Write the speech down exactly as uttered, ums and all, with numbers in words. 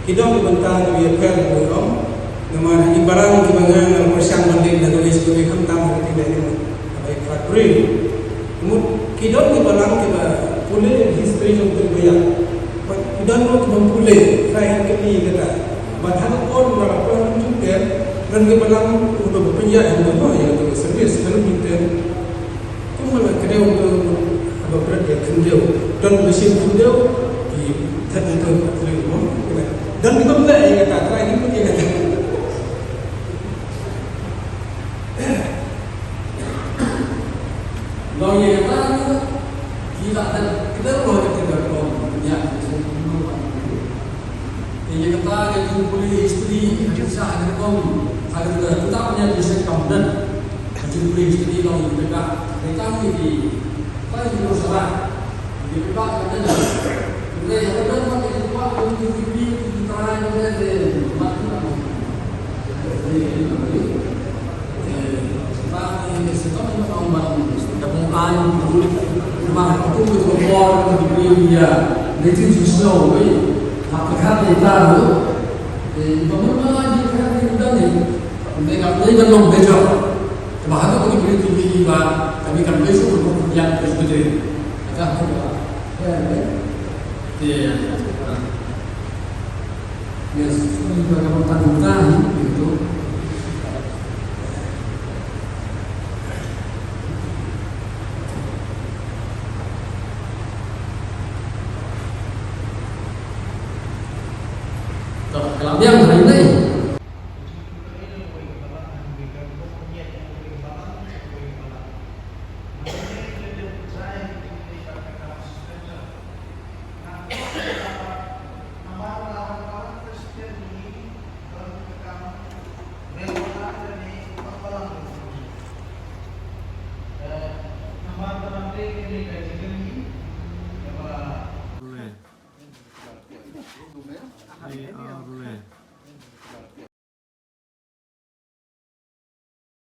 Ki don ki bynta kiba ïapher, kiba ong, namar ki balang kiba nga nga pyrshang ban leit na kawei sha kawei khamtam ha ka tynrai, haba ïa khatbriew. Mut ki don ki balang kiba pule history jong ki ba ïa. Ki don ruh kiba pule, trai ha kane kata. Bad ha ka por ba la poi ha Jupiter, don ki balang kiba pynïaid ha ka service ha Jupiter. Kumba la kdew tu, haba bret ïa khyndew. Don ba shim khyndew, ki that tu khyndew mo. Don ki bym leh ïa kata, trai ki put ïa kata. Long ïa kata, ki la that kdew mo ïa kata, ïa kata. Te ïa kata ka jingpule history, ka jingshah ka rukom, ha kata ka, kata ka jingshah kam dan. Ka jingpule history long ïa kata. Te kam ïa ki, ka jingpule salah. Ïa kata ka dan. Te ha kata ka jingpule history, kita ïa kata ka, Yes, ini juga kamu tadi tadi itu. Toh, ka la biang ha ine i